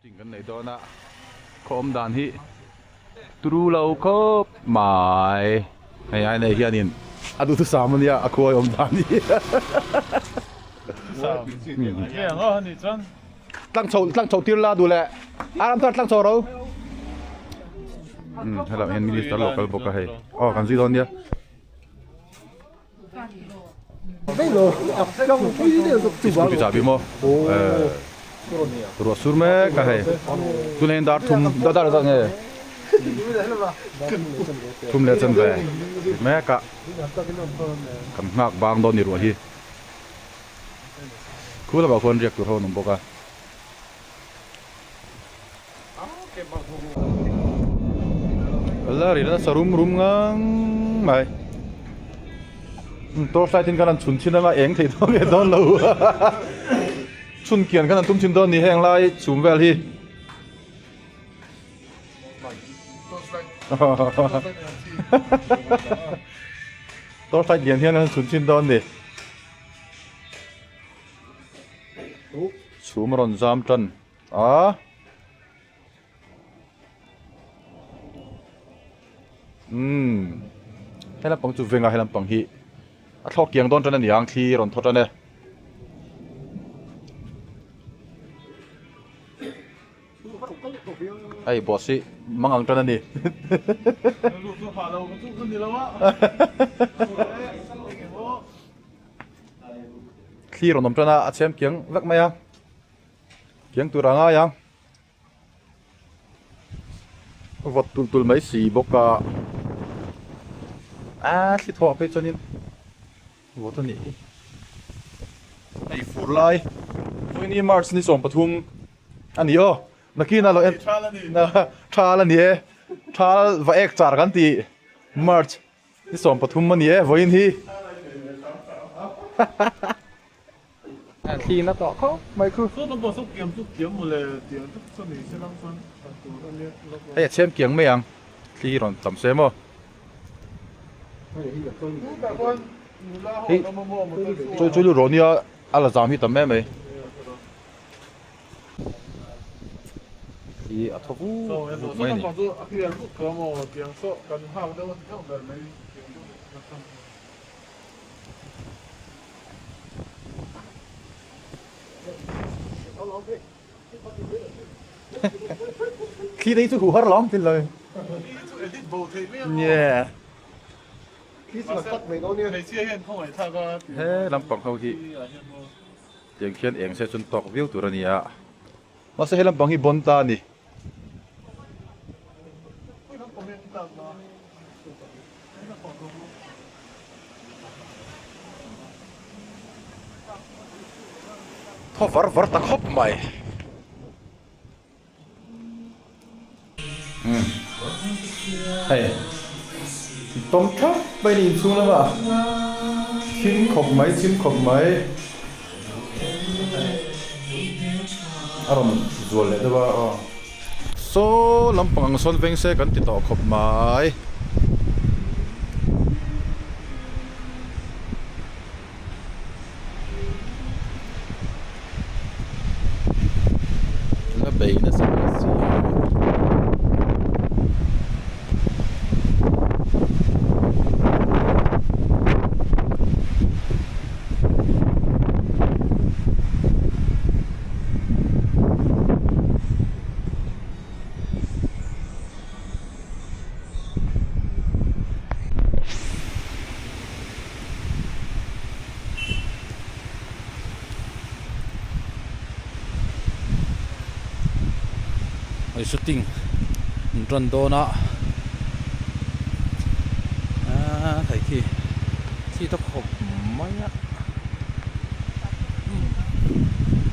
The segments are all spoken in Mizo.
Shooting kan nei dawn a, khaw awm dan hi turu lo khawp mai. Hei ai nei hianin a duhthusam ania a khuai awm dan hi. Tlang chho tlang chho tir la duh leh a ram chuan tlang chho ro. Um helai hian minister lo kal bawk a hei aw kan zui dawn nia. Scooty chahbi maw eh ruah sur mek a hei tunah hian dar thum dar dar zat nge thum leh chen ve mek a kan nghak bang dawn ni ruah hi. Khu lamah khuan riak tur ho an awm bawk a. La ri nasa rum rum ngang mai. Torch light in khan an chhun thin anga eng thei dawn nge dawn lo. Chhun kian khan an tum thin dawn ni heng lai chhum vel hi. Torch light lian hian an chhun thin dawn ni. Chhum a rawn zam tan a. Umm he lampang chu veng a he lampang hi a thlawk kiang dawn tan a ni ang thli a rawn thaw tan e. Hei boss hi mang ang tan a ni. Thli rawn awm tan a a chhem kiang vek mai a kiang tur a ngai a vawt tul tul mai si bawk a aaa thli thawh phei chuanin vawt a nih hi hei fur lai vawiini march ni 13 a ni aw nakin a lo en thal a ni e thal va ek char kan tih march. Ni 13 a ni e vawiin hi. Thli na tawh khawp mai khu. Hei a chhem kiang mai ang thli rawn tam se maw. Hei chawi chawi lut rawh nia a la zam hi tam em mai. Hi a thaw vuk vuk mai a ni. Thli dei chu huh har lawm thil lo. Yeah. He lampang ho hi. Tiang khian eng se chuan tawk viau tur a ni a, mahse he lampang hi bawn ta a ni. Thaw var var ta khawp mai. Hei tawm thap mai ni inchhung lamah thim khawp mai thim khawp mai a rawn zual leh deuh a aw saw lampang ang sawn veng se kan ti tawh khawp mai. La bei nasa mai si a. Hei shooting an tan dawn a aaa hei khi khi ta khawp mai a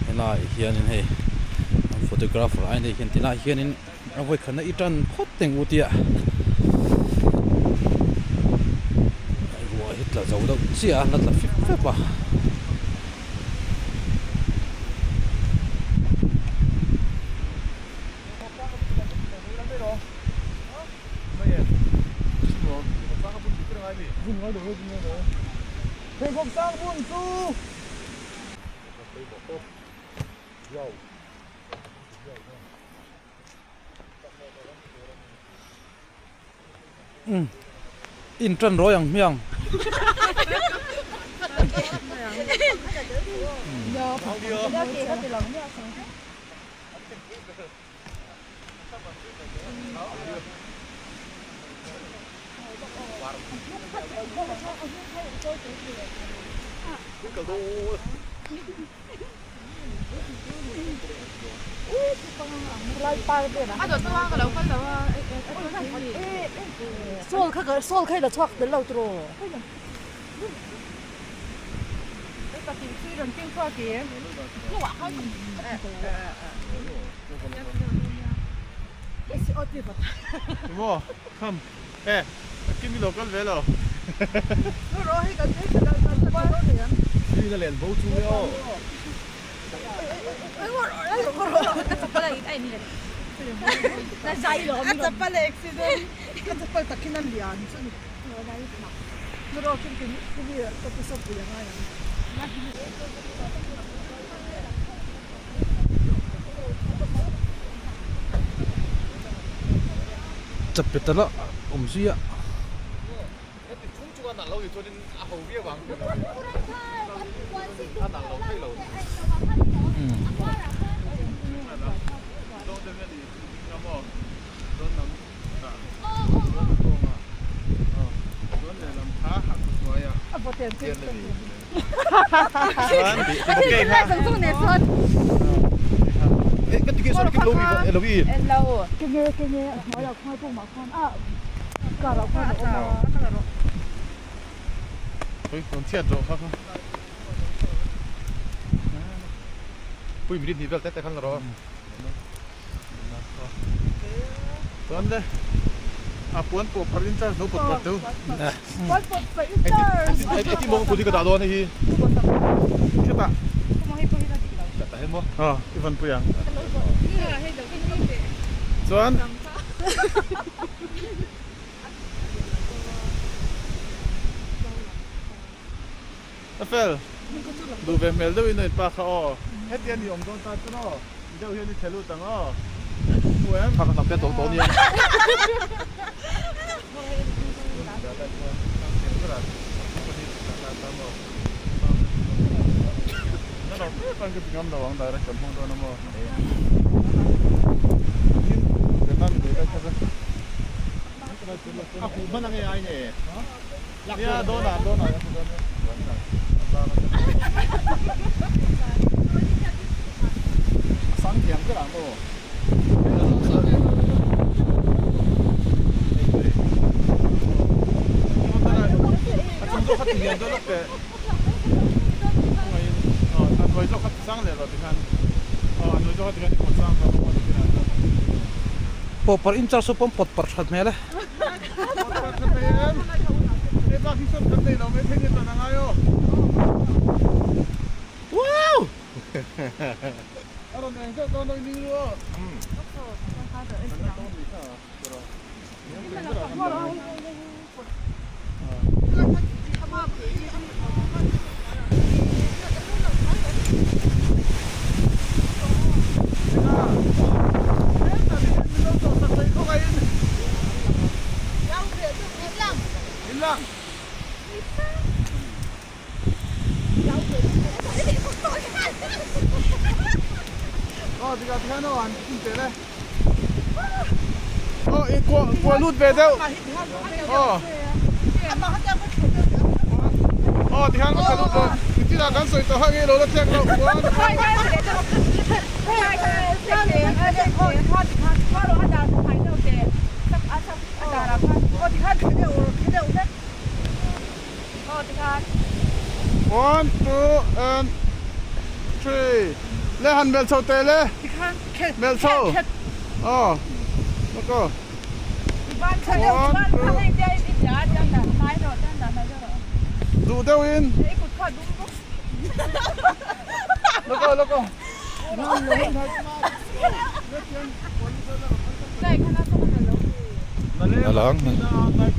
helaiah hianin hei an photographer ai nei hian tilaiah hianin a vawikhatna i tan phawt teng u tia ruah hi tla zo deuh chiah a la tla fep fep a. Umm in tan rawi ang hmiang. Chapetala awm zui a. Pawhparh in char saw pawh an pawt parh that hmel e.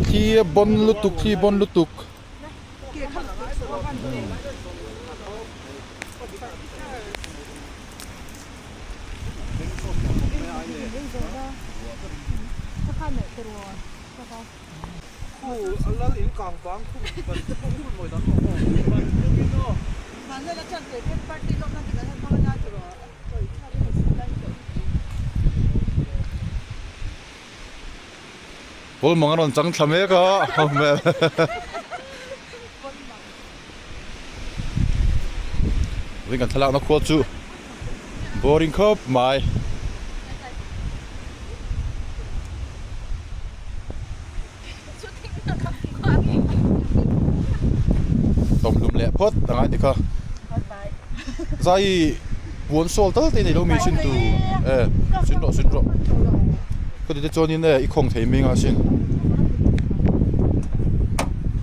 Thli a bawn lutuk thli a bawn lutuk. Pawlmang a rawn chang thla mek a Vawin kan thlalakna khua chu boring khawp mai. Tawmhlum leh phawt a ngai tikha. Zai puan sawl tal te nei lo mi sin tu e sin rawh sin rawh ka ti te chuanin e i khawng thei mai anga sin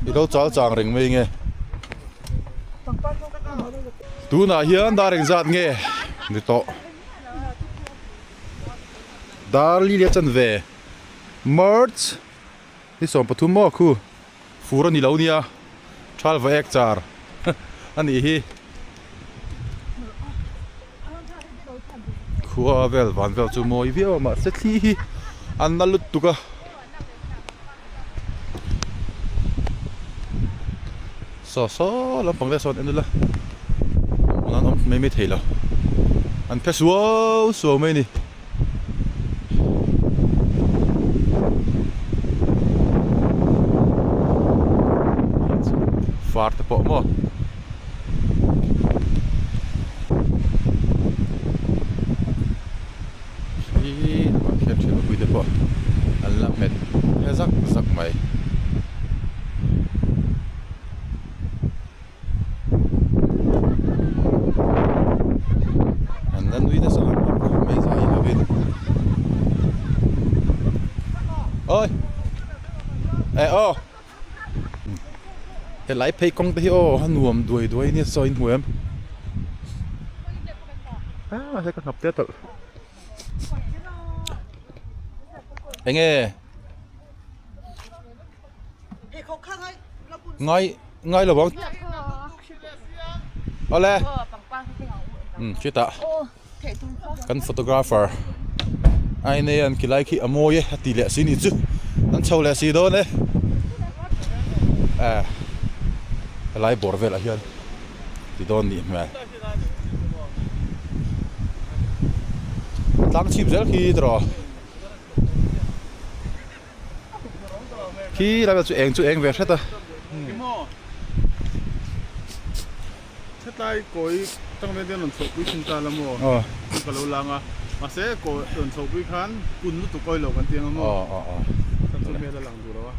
i lo chal chang reng mai nge tunah hian dar engzat nge ni tawh dar li leh chanve March ni 13 maw khu fur a ni lo nia thal va ek char a nih hi khua vel van vel chu mawi viau a mahse thli hi an na lutuk a saw saw lampang te sawn en ila an awm mai mai thei lo an phe suau suau mai a ni. Far te pawh maw khi lamah khian thian mipui te pawh an la hmet he zak zak mai. An la nui nasa ang ang khawp mai zai lovin oi eh aw helai phei kawng te hi aw a nuam duai duai ania saw in hmu em ah he ka hnap te tawlh enge ngai ngai lo ang awle um chutah kan photographer a inei an khilai khi a mawi e a ti leh si nih chu an chho leh si dawn e eh helai bawr velah hian ti dawn nih hmel tlang chhip zel khi tiraw. Khi lai vel chu eng chu eng ve hret a. Hetlai kawi tang vel hian rawn chhohpui thin ta la maw? Ka lo lang a. Mahse kawi rawn chhohpui khan kun lutuk awi lo kan ti ang a maw? Chhan chu hmel a lang duh lo a.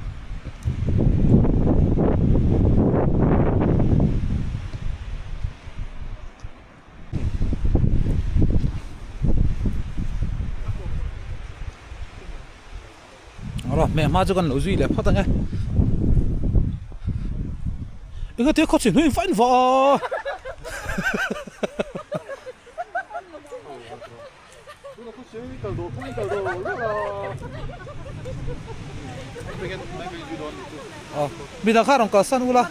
Rawh hmeh hma chu kan lo zui leh phawt ang e. Enga te khaw chi hnuai vain va a. Midang kha rawn kalsan ula.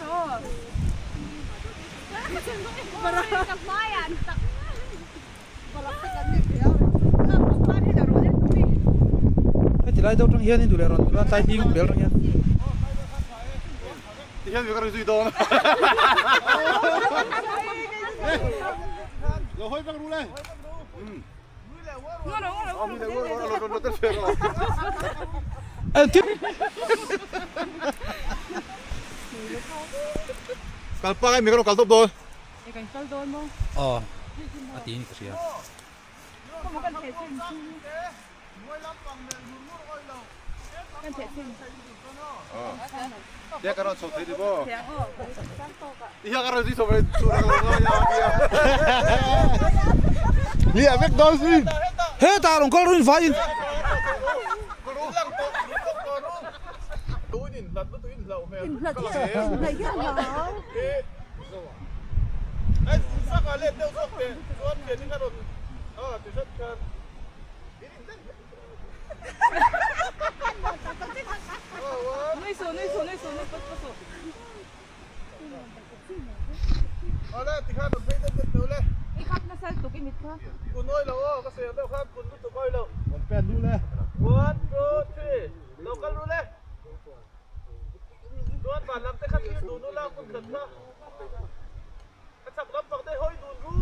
Heti lai deuh tang hian in duh leh rawn ula tlai hling bel tang hian. Ti hian mi ka rawn zui dawn. Lo hawi vek ru le. Kal pa ngai mi ka rawn kal tawp dawn. Aw a ti in ka hria. Hetah rawn kal rawh in vai in. Chuan van lam te kha thlir dun ula hmun khat kha ka chak lam pak daih hawi dun ru.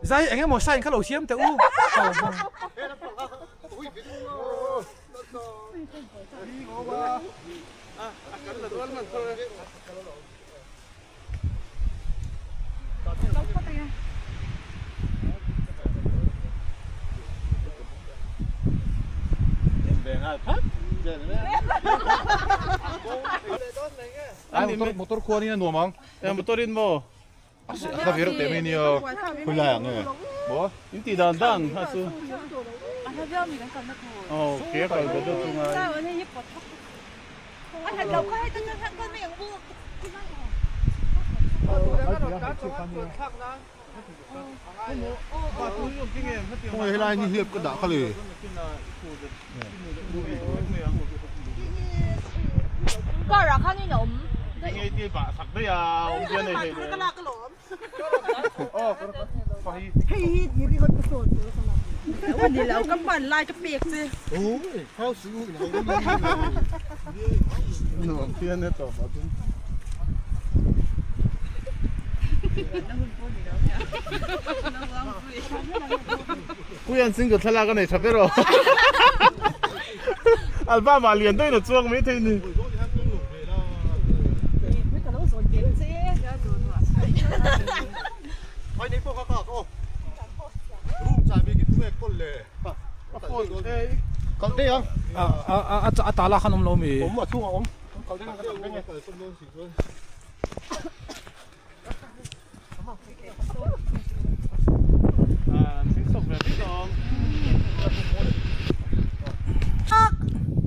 Zai eng emaw sign kha lo siam teh u. Ai motor khuan in a nuam ang. Motor in maw? A hla ve reuh teh mai nia. Khawi lai ah nge? Maw? In tih dan dan kha chu. Aw ke a kal ve deuh chu ngai. Khawnge helai ni hiap ka dah kha le. Puian single thlalak a nei tha ber aw. Album ah lian deuhin a chuang mai thei ni. A tala khan awm lo mi?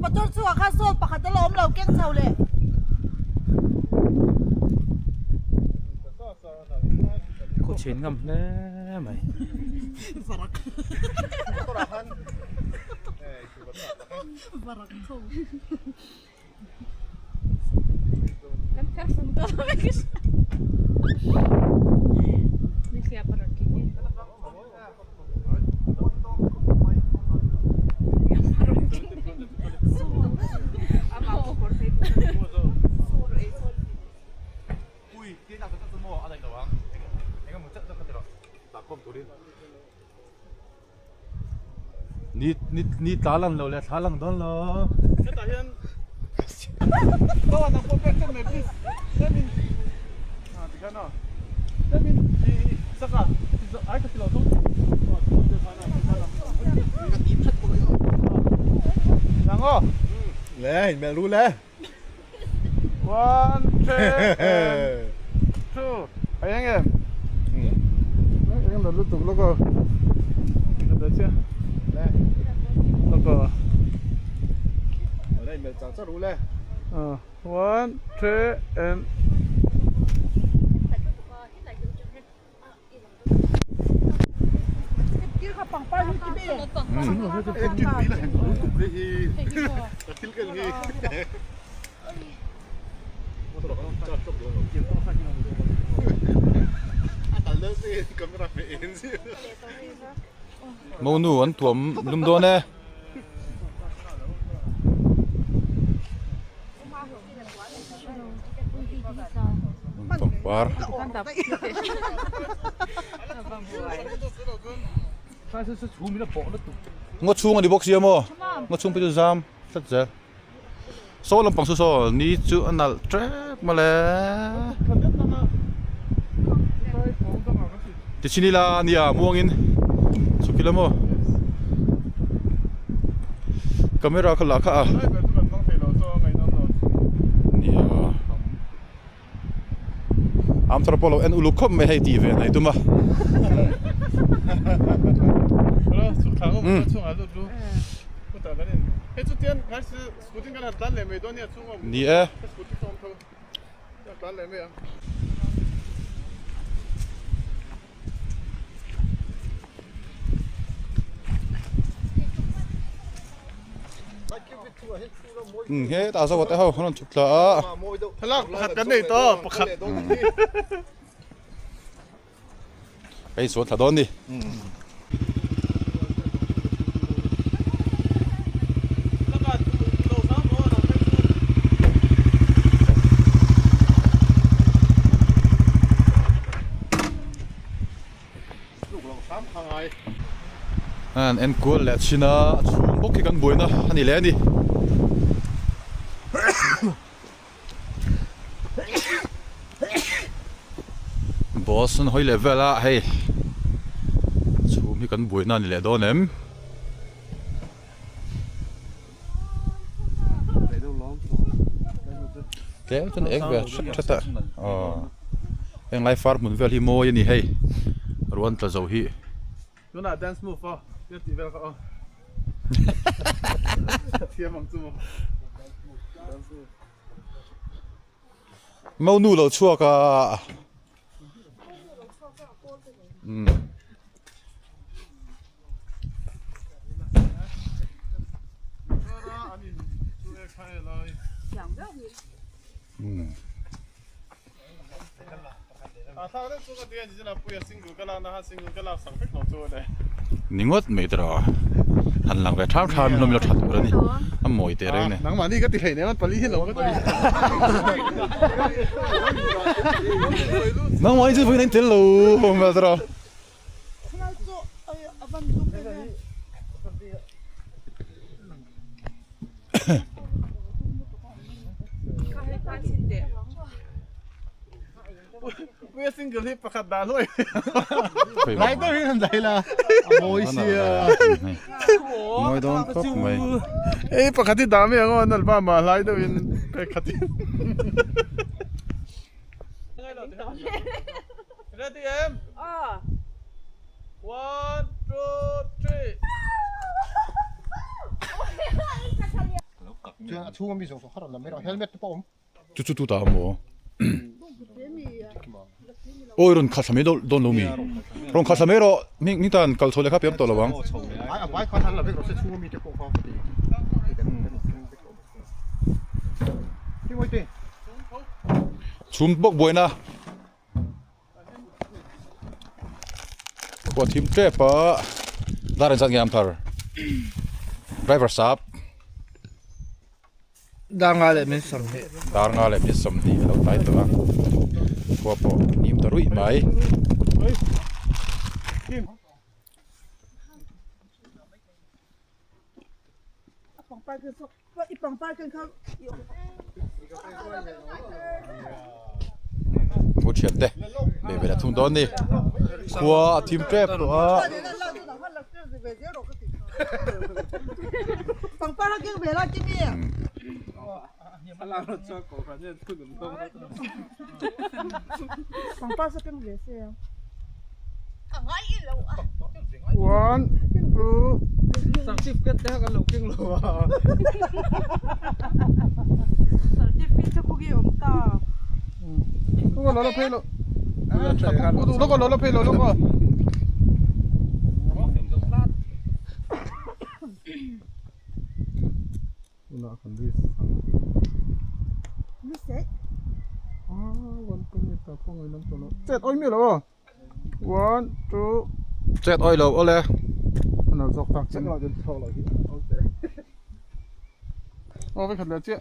Motor chungah khan sawl pakhat a la awm lo keng chho leh. Khawchhin ngam hle mai. Ni ni ni tla lang lo le thla lang dawn lo. Hetah hian Bawan ang pawh pek chen mai please. Tlem in ah tikhian aw. Tlem in i saka ai ka ti lo thung. Nang aw. Le in mel ru le. One, two, and two. A eng em? Eng lo lutuk lawk aw. Ka da chiah. Lawk aw. Alright, mel char char u le. One, two, and Monu an tuam lum dawn e. Pangpar. Ngaw chhung a ni bawk sia maw? Ngaw chhung phei chu zam tlat zel. Saw lampang chu saw ni chu a nalh tep mawle. Tichhin ila nia muangin chhuk ila maw? Camera kha lah kha a. Nia. Am thar pawh lo en uluk khawp mai hei tih ve nai tum a. Ni e. Hetah zawk te ho an rawn chhuk thla a. Thlalak pakhat kan nei tawh pakhat. Hei chuan thla dawn ni. An en kual leh thin a, a chhung bawk hi kan buaina a ni leh a ni. Boss an hawi leh vel a, hei chhum hi kan buaina a ni leh dawn em? Tlem chuan eng ve hret hret a aw heng lai far hmun vel hi mawi a ni hei ruan tla zo hi. Tunah dance move aw tia tih vel kha aw thiam ang chu maw. Monu lo chhuak a. Umm. Ni ngawt mai tawh a, han lang ve tham tham hlawm ila tha tur a ni, a mawi teh reng a ni. Nangmahni ka ti hlei nen pali hi lo ka ti. Nangmahni chu vawiin a intel lo mai tawh a. Puia single hi pakhat dah hluai. Lai ber hi han dai la. A mawi sia. Mawi dawn khawp mai. Ei pakhat hi dah mai ang aw an album ah hlai deuh in pek khat in. Ready em? Aw. One, two, three. Chuan a chhunga mi zawng zawng kha rawn lam mai rawh helmet te pawh a awm. Chu chu tu ta maw? Awi rawn khat thla mai dawn lo mi? Rawn khat thla mai rawh ni tan kal chho leh kha piam tawh lo ang. A vai khan an la vek rawh se chhunga mi te pawh kha ka ti. Chhum bawk buaina. Khua thim tep a dar engzat nge am thar driver sap Dar nga leh min sawmhnih. Dar nga leh min sawmhnih a lo tlai tawh a khua pawh hnim ta ruih mai. Pu thiante ve ve la thung dawn ni khua a thim tep tawh a. One, two. Chet oi mi lo aw. One, two. Chet oi lo awle. An lo zawk tak chin. Aw vek khat leh chiah.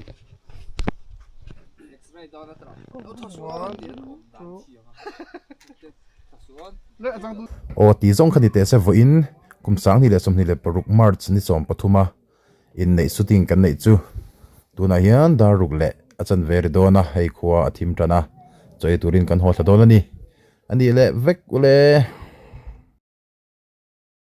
One, two. Aw tih zawng kha ni teh se vawiin kum 2026 March ni 13 a inneih shooting kan neih chu tunah hian dar ruk leh a chanve ri dawn a hei khua a thim tan a chaw ei turin kan haw thla dawn a ni a nih leh vek ule.